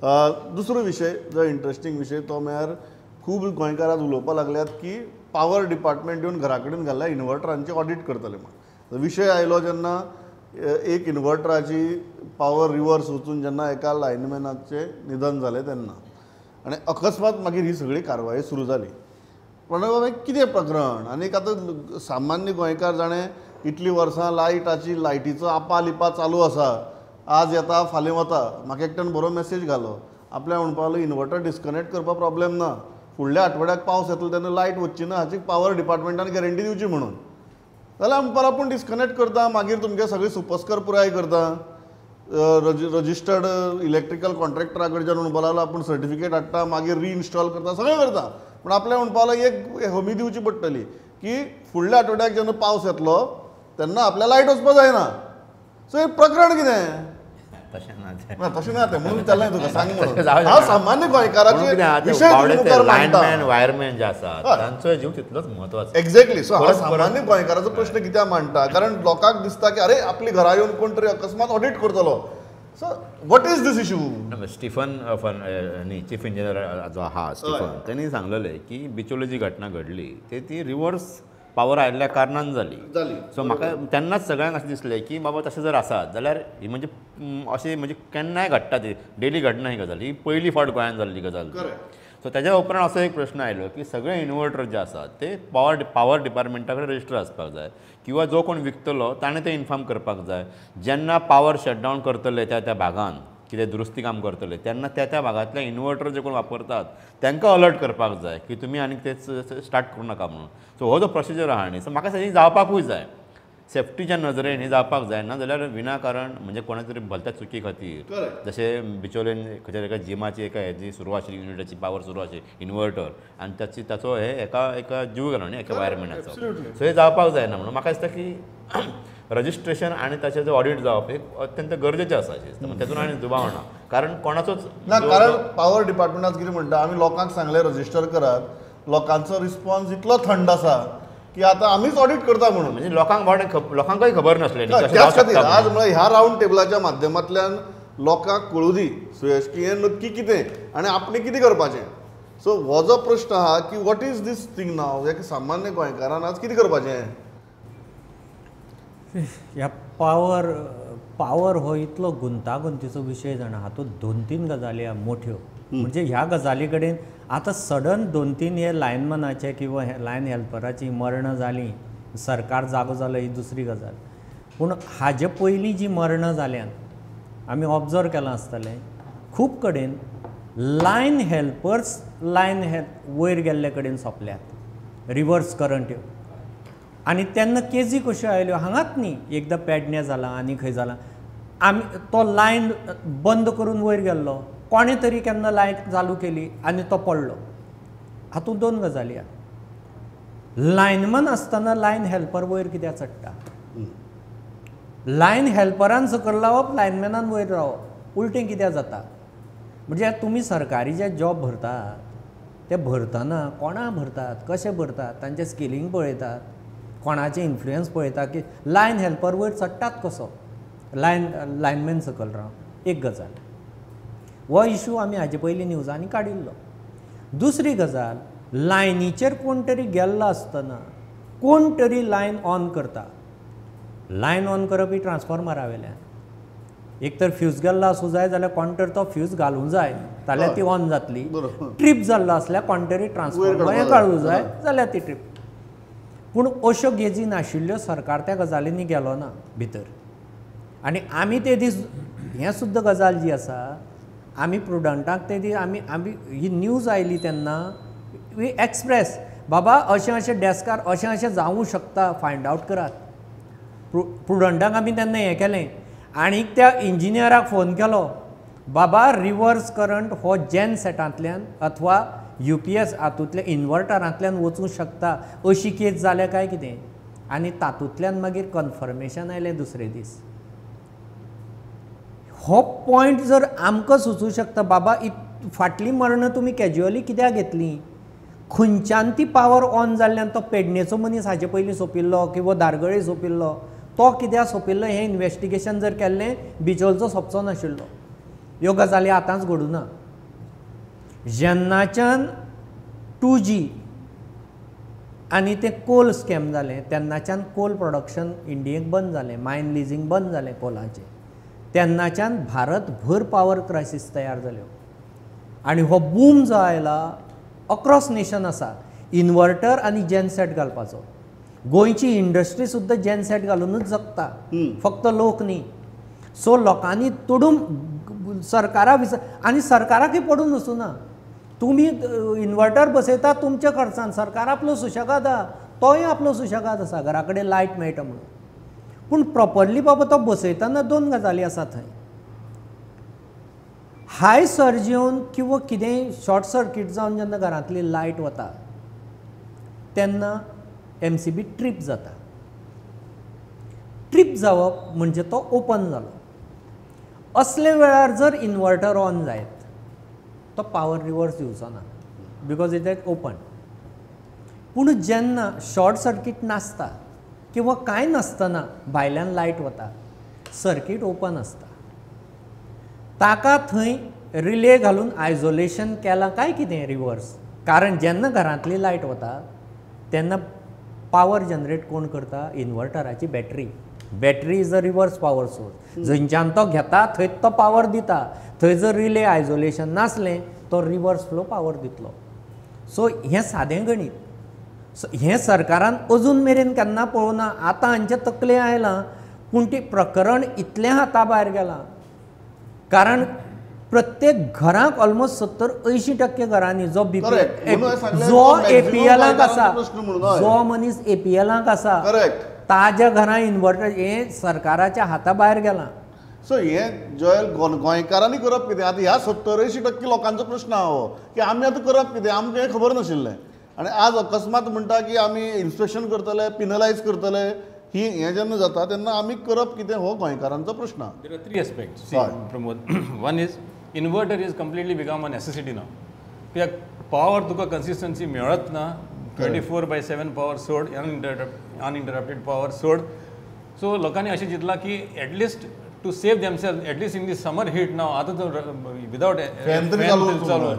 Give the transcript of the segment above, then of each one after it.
दुसरो विशय जो इंट्रस्टींग विशय तो म्हळ्यार खूब गोंयकार आज उलोवपाक लागल्यात की पावर डिपार्टमेंट येवन घरा कडेन घाल्ल्या इन्वर्टरांचे ऑडीट करतले म्हूण. विशय आयलो जेन्ना एक इन्वर्टराची पावर रिवर्स वचून जेन्ना एका लायनमॅनाचें निधन जालें तेन्ना, आनी अकस्मात मागीर ही सगळी कारवाय सुरू जाली. प्रणव बाबा कितें प्रकरण? आनी आतां सामान्य गोंयकार जाणें इतलीं वर्सां लायटीचो आपा लिपा चालू आसा, आज येता फाल्यां वता. म्हाका एकट्यान बरो मॅसेज घालो, आपल्या म्हणपाक लागलो इन्वर्टर डिस्कनेक्ट करपाक प्रॉब्लेम ना, फुडल्या आठवड्याक पावस येतलो तेन्ना लायट वचची ना हाची पावर डिपार्टमेंटान गॅरंटी दिवची म्हणून. जाल्यार म्हणपाक आपूण डिस्कनेक्ट करता, मागीर तुमगे सगळी सुपस्कर पुराय करता, रजिस्टर्ड इलेक्ट्रिकल कॉन्ट्रॅक्टरा कडच्यान म्हणपाक लागलो आपूण सर्टिफिकेट हाडटा, मागीर रिइन्स्टॉल करता, सगळें करता. पूण आपल्या म्हणपाक लागलो एक हमी दिवची पडटली की फुडल्या आठवड्याक जेन्ना पावस येतलो तेन्ना आपल्या लायट वचपाक जायना. सो हें प्रकरण कितें? तशें ना तें म्हणून विचारलें तुका, सांग म्हणून. हांव सामान्य गोंयकाराचे विशय लायनमॅन वायरमॅन जे आसात तांचो जीव तितलोच म्हत्वाचो. एक्झॅक्टली. सो हांव सामान्य गोंयकाराचो प्रश्न कित्याक मांडटा, कारण लोकांक दिसता की अरे आपली घरा येवन कोण तरी अकस्मात ऑडीट करतलो. So what is this issue? Stephen chief engineer जो आहा स्टिफन, तेणी सांगलेलें की बिचोली जी घटना घडली ती रिवर्स पावर आयिल्ल्या कारणान जाली. सो म्हाका तेन्नाच सगळ्यांक अशें दिसलें की बाबा तशें जर आसा जाल्यार ही म्हणजे अशें म्हणजे केन्नाय घडटा ती डेली घडना ही गजाल, ही पयली फावट गोंयांत जाल्ली गजाल. सो तेज्या उपरांत असो एक प्रश्न आयलो की सगळे इन्वर्टर जे आसात ते पावर डिपार्टमेंटा कडेन रजिस्टर आसपाक जाय, किंवा जो कोण विकतलो ताणें ते इन्फॉर्म करपाक जाय. जेन्ना पावर शटडावन करतले त्या त्या भागान कितें दुरुस्ती काम करतले तेन्ना त्या त्या भागांतले इन्वर्टर जे कोण वापरतात तांकां अलर्ट करपाक जाय की तुमी आनीक ते स्टार्ट करूं नाका म्हणून. सो हो जो प्रोसिजर आहा न्ही, सो म्हाका दिसता ही जावपाकूय जाय, सेफ्टीच्या नजरेन ही जावपाक जाय. ना जाल्यार विनाकारण म्हणजे कोणा तरी भलत्या चुकी खातीर, जशें बिचोलेन खंयच्या एका जिमाची एका हेजी सुरू आशिल्ली युनिटाची पावर सुरू आशिल्ली इन्वर्टर आनी ताची ताचो हे एका एका जीव गेलो न्ही एका वायरमॅनाचो. सो हे जावपाक जायना म्हणून म्हाका दिसता की रजिस्ट्रेशन आनी ताचें जो ऑडीट जावप हे अत्यंत गरजेचें आसा. तातूंत आनी दुबाव ना, कारण कोणाचोच ना. कारण पावर डिपार्टमेंटान कितें म्हणटा, आमी लोकांक सांगलें रजिस्टर करात, लोकांचो रिस्पॉन्स इतलो थंड आसा की आतां आमीच ऑडीट करता म्हणून. म्हणजे लोकांक लोकांकय खबर नासलें. त्याच खातीर आज म्हळ्यार ह्या रावंड टेबलाच्या माध्यमांतल्यान लोकांक कळूं दी सुयश की हें नक्की कितें आनी आपणें कितें करपाचें. सो हो जो प्रश्न आहा की what is this thing now, एक सामान्य गोंयकारान आज कितें करपाचें? ह्या पावर पावर हो इतलो गुंतागुंतीचो विशय जाणा, हातूंत दोन तीन गजाली आहा मोठ्यो. म्हणजे ह्या गजाली कडेन आतां सडन दोन तीन हे लायनमॅनाचे किंवा लायन हेल्पराची मरणां जालीं, सरकार जागो जालो ही दुसरी गजाल. पूण हाजे पयलीं जी मरणां जाल्यात आमी ऑब्जर्व केलां आसतलें, खूब कडेन लायन हेल्पर्स लायन वयर गेल्ले कडेन सोंपल्यात रिवर्स करंट. आनी तेन्ना केजी कश्यो आयल्यो हांगाच न्ही, एकदां पेडण्यां जालां आनी खंय जालां, आमी तो लायन बंद करून वयर गेल्लो, कोणें तरी केन्ना लायट चालू केली आनी तो पडलो. हातूंत दोन गजाली आहा. लायनमॅन आसतना लायन हेल्पर वयर कित्याक चडटा? लायन हेल्परान सकयल रावप, लायनमॅनान वयर रावप, उलटें कित्याक जाता? म्हणजे तुमी सरकारी जे जॉब भरतात ते भरतना कोणा भरतात, कशें भरतात, तांचें स्किलींग पळयतात, कोणाचें इन्फ्लुयन्स पळयता की लायन हेल्पर वयर चडटात कसो, लायनमॅन सकयल रावन. एक गजाल, हो इशू आमी हाजे पयलीं न्यूजांनी काडिल्लो. दुसरी गजाल, लायनीचेर कोण तरी गेल्लो आसतना कोण तरी लायन ऑन करता. लायन ऑन करप ही ट्रान्सफॉर्मरा वेल्यान, एक तर फ्यूज गेल्लो आसूं जाय जाल्यार कोण तरी तो फ्यूज घालूंक जाय जाल्यार ती ऑन जातली, ट्रीप जाल्लो आसल्यार कोण तरी ट्रान्सफॉर्मर काडूंक जाय जाल्यार ती ट्रीप. पूण अश्यो गेजी नाशिल्ल्यो सरकार त्या गजालींनी गेलो ना भितर. आनी आमी ते दीस हें सुद्दां गजाल जी आसा, आमी प्रुडंटाक ते दीस आमी आमी ही न्यूज आयली तेन्ना वी एक्सप्रेस बाबा अशें अशें डेस्कार अशें अशें जावूं शकता, फायंड आवट करात. प्रुडंटाक आमी तेन्ना हें केलें आनी त्या इंजिनियराक फोन केलो, बाबा रिवर्स करंट हो जेन सेटांतल्यान अथवा यू पी एस हातूंतल्या इन्वर्टरांतल्यान वचूंक शकता, अशी केस जाल्या काय कितें. आनी तातूंतल्यान मागीर कन्फर्मेशन आयलें दुसरे दीस. हो पॉयंट जर आमकां सुचूं शकता बाबा फाटलीं मरणां तुमी कॅज्युअली कित्याक घेतलीं, खंयच्यान ती पावर ऑन जाल्ल्यान तो पेडणेचो मनीस हाजे पयलीं सोंपिल्लो किंवा धारगळे सोंपिल्लो, तो कित्याक सोंपिल्लो हें इन्वेस्टिगेशन जर केल्लें बिचोलचो सोंपचो नाशिल्लो. ह्यो गजाली आतांच घडूना. जेन्नाच्यान 2G आनी तें कोल स्कॅम जालें तेन्नाच्यान कोल प्रोडक्शन इंडियेक बंद जालें, मायन लिजींग बंद जालें कोलाचें. तेन्नाच्यान भारतभर पावर क्रायसीस तयार जाल्यो आनी हो बूम जो आयला अक्रॉस नेशन आसा इन्वर्टर आनी जेनसेट घालपाचो. गोंयची इंडस्ट्री सुद्दां जेनसेट घालुनूच जगता, फक्त लोक न्ही. सो लोकांनी तोडून सरकारा आनी सरकाराकय पडून वचूना. तुमी इन्वर्टर बसयता तुमच्या खर्चान, सरकार आपलो सुशेगाद आहा, तोय आपलो सुशेगाद आसा, घरा कडेन लायट मेळटा म्हणून. पूण प्रॉपरली बाबा तो बसयतना दोन गजाली आसा थंय. हाय सर्ज येवन किंवा कितेंय शॉर्ट सर्कीट जावन जेन्ना घरांतली लायट वता तेन्ना MCB trip जाता. ट्रीप जावप म्हणजे तो ओपन जालो. असले वेळार जर इन्वर्टर ऑन जायत तो पावर रिवर्स दिवचो ना because it is open. पूण जेन्ना शॉर्ट सर्कीट नासता किंवा कांय नासतना भायल्यान लायट वता, सर्कीट ओपन आसता, ताका थंय रिले घालून आयजोलेशन केलां काय कितें रिवर्स. कारण जेन्ना घरांतली लायट वता तेन्ना पावर जनरेट कोण करता? इन्वर्टराची battery. Battery is a reverse power source. जंयच्यान तो घेता थंयच तो पावर दिता. थंय जर रिले आयजोलेशन नासलें तो रिवर्स फ्लो पावर दितलो. सो हें सादें गणीत. हें सरकारान अजून मेरेन केन्ना पळोवना. आतां हांचे तकले आयलां पूण ती प्रकरण इतलें हाता भायर गेलां. कारण प्रत्येक घराक ऑलमोस्ट 70-80% घरांनी जो बीपीएल जो एपीएलाक आसा, जो मनीस एपीएलाक आसा ताज्या घरां इन्वर्टर हें सरकाराच्या हाता भायर गेलां. सो हें जॉयल गोंयकारांनी करप कितें? आतां ह्या 70-80% लोकांचो प्रश्न आहा हो की आमी आतां करप कितें, आमकां हें खबर नाशिल्लें. आनी आज अकस्मात म्हणटा की आमी इन्स्पेक्शन करतले, पिनलायज करतले, ही हें जेन्ना जाता तेन्ना आमी करप कितें हो गोंयकारांचो प्रश्न. There are three aspects. See, Pramod, one is inverter is completely become a necessity now. कित्याक पावर तुका कन्सिस्टन्सी मेळत ना. 24/7 पावर सोड, अनइंटरप्टेड पावर सोड. सो लोकांनी अशें चिंतलां की at least to save themselves, at least in the summer heat now, आतां तर विदावट फॅन चालू.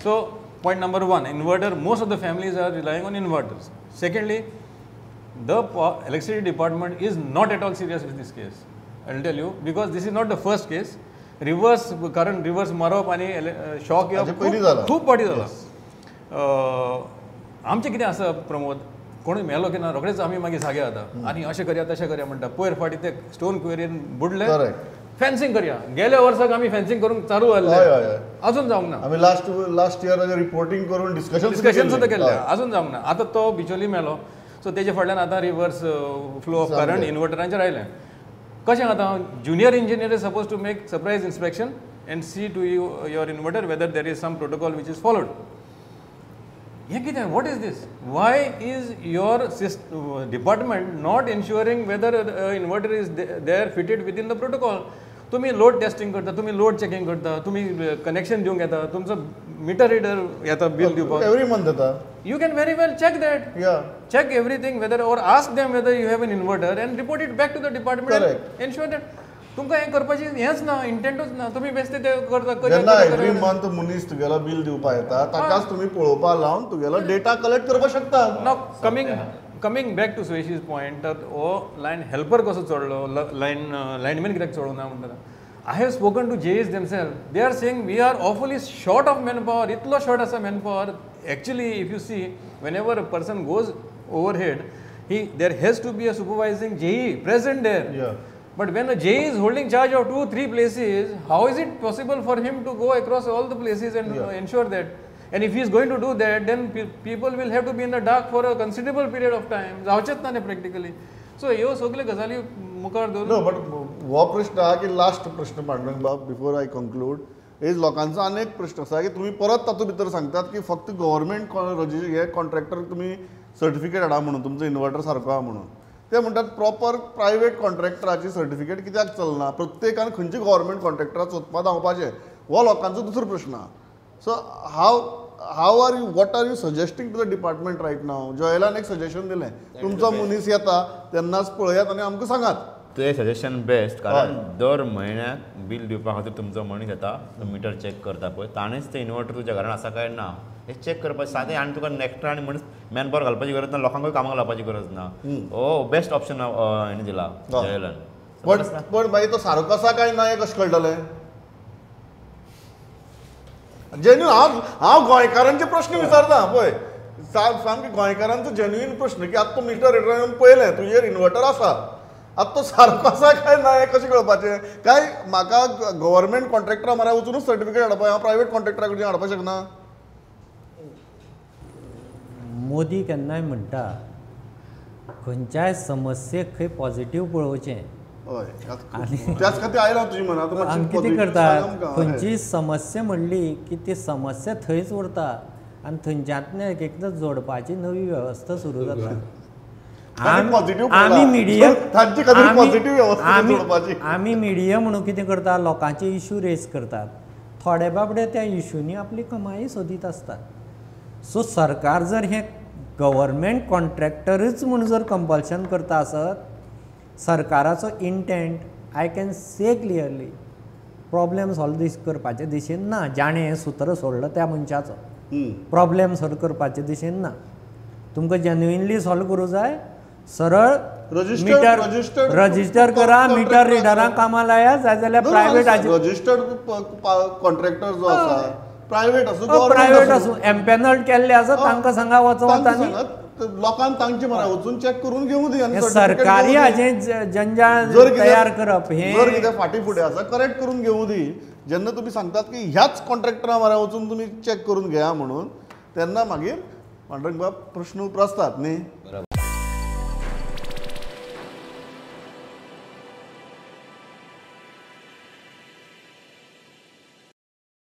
So point number one, inverter, most of the families are relying on inverters. Secondly, the electricity department is not at all serious with this case. I will tell you, because this is not the first case. Reverse current reverse मारप आनी shock येवप खूब फावटी जाला. आमचें कितें आसा प्रमोद, कोणूय मेलो की ना रोखडेच आमी मागीर जागे जाता आनी अशें करया तशें करया म्हणटा. पयर फावटी ते स्टोन क्वेरीन बुडले, फेन्सिंग करया. गेल्या वर्साक आमी फेन्सिंग करूंक चालू जाल्लें, अजून जावंक ना. आमी लास्ट इयर रिपोर्टिंग करून डिस्कशन सुद्दां केल्लें, अजून जावंक ना. आतां तो बिचोली मेलो, सो तेजे फाटल्यान आतां रिवर्स फ्लो ऑफ करंट इन्वर्टरांचेर आयलें. कशें आतां junior engineer is suppose to make surprise inspection and see to your inverter whether there is some protocol which is followed. हें कितें? What is this? Why is your department not ensuring whether inverter is there fitted within the protocol? तुमी load testing करता, तुमी load checking करता, तुमी connection दिवंक येता, तुमचो मिटर रिडर येता बील दिवपाक, एवरी मंथ येता. You can very well check that. Check everything whether or ask them whether you have an inverter and report it back to the department. Correct. Ensure that तुमकां हें करपाची हेंच ना, इंटेंटूच ना. तुमी बेश्टे ते करता. जेन्ना एवरी मंथ मनीस तुगेलो बील दिवपाक येता ताकाच तुमी पळोवपाक लावन तुगेलो डेटा कलेक्ट करपाक शकता. Now coming back to Suyesh's point, हो लायन हेल्पर कसो चडलो, लायनमॅन कित्याक चडोवना म्हणटा. I have spoken to JEs themselves. They are saying we are awfully short of manpower. Itlo short asa manpower. Actually, if you see, whenever a person goes overhead, there has to be a supervising JE present there. Yeah. But when a JE is holding charge of 2-3 places, how is it possible for him to go across all the places and ensure that? And if he is going to do that, then people will have to be in the dark for a considerable period of time. जावचेच ना practically. So ह्यो सगळे गजाली मुखार दवरून. No, but हो प्रश्न आहा की लास्ट प्रश्न पांडुरंग बाब बिफोर I conclude is लोकांचो आनी एक प्रश्न आसा की तुमी परत तातूंत भितर सांगतात की फक्त गव्हर्मेंट हे कॉन्ट्रॅक्टर तुमी सर्टिफिकेट हाडा म्हणून तुमचो इन्वर्टर सारको आहा म्हणून. ते म्हणटात प्रॉपर प्रायवेट कॉन्ट्रॅक्टराची सर्टिफिकेट कित्याक चलना, प्रत्येकान खंयचे गव्हर्मेंट कॉन्ट्रॅक्टराक सोदपा धांवपाचें, हो लोकांचो दुसरो प्रश्न आहा. So how are you, what are you suggesting to the department right now? जॉयलान एक सजेशन दिलें, तुमचो मनीस येता तेन्नाच पळयात आनी आमकां सांगात. तुजें सजेशन बेस्ट, कारण दर म्हयन्याक बील दिवपा खातीर तुमचो मनीस येता, तो मिटर चॅक करता पळय, ताणेंच तें इन्वर्टर तुज्या घरान आसा काय ना हें चॅक करपाचें सादें, आनी तुका एक्स्ट्रा आनी मनीस मॅन पावर घालपाची गरज ना, लोकांकूय कामाक लावपाची गरज ना. हो बेस्ट ऑप्शन हेणें दिला जयलान. पण पण मागीर तो सारको आसा काय ना हें कशें कळटलें? जेन्युइन हांव हांव गोंयकारांचे प्रश्न विचारता पळय, सामके गोंयकारांचो जेन्युइन प्रश्न की आतां तूं मिटर रिडर येवन पळयलें तुजेर इन्वर्टर आसा, आतां तो सारको आसा काय ना हें कशें कळपाचें? काय म्हाका गव्हर्मेंट कॉन्ट्रॅक्टरा म्हऱ्या वचुनूच सर्टिफिकेट हाडपा, हांव प्रायवेट कॉन्ट्रॅक्टरा कडच्यान हाडपाक शकना? मोदी केन्नाय म्हणटा खंयच्याय समस्येक खंय पॉझिटीव पळोवचें. हय, त्याच खातीर आयला तुजी मनांत. आमी कितें करतात, खंयची समस्या म्हणली की ती समस्या थंयच उरता आनी थंयच्यातल्यान एक एकदां जोडपाची नवी वेवस्था सुरू जाता. आमी मिडिया आमी मिडिया म्हणून कितें करता, लोकांचे इशू रेज करतात, थोडे बाबडे त्या इशूंनी आपली कमाई सोदीत आसतात. सो सरकार जर हें गव्हर्मेंट कॉन्ट्रॅक्टरूच म्हूण जर कंपल्शन करता आसत, सरकाराचो intent I can say clearly problem solve करपाचे दिशेन ना. जाणें हें सूत्र सोडलां त्या मनशाचो प्रॉब्लेम सॉल्व करपाचे दिशेन ना. तुमकां जेन्युइनली सॉल्व करूं जाय, सरळ मिटर रजिस्टर करा, मिटर रिडरांक कामां लाया, जाय जाल्यार प्रायवेट रजिस्टर्ड कॉन्ट्रॅक्टर जो आसा प्रायवेट आसूं प्रायवेट आसूं एम्पॅनल्ड केल्ले आसा तांकां सांगा वचोन आनी लोकांक तांचे मरा वचून चॅक करून घेवं दी. सरकारी हाजें जंजाळ तयार करप हें जर कितें फाटीं फुडें आसा करेक्ट करून घेवं दी. जेन्ना तुमी सांगतात की ह्याच कॉन्ट्रॅक्टरा मरा वचून तुमी चॅक करून घेया म्हणून, तेन्ना मागीर पांडुरंग बाब प्रश्न उप्रासतात न्ही.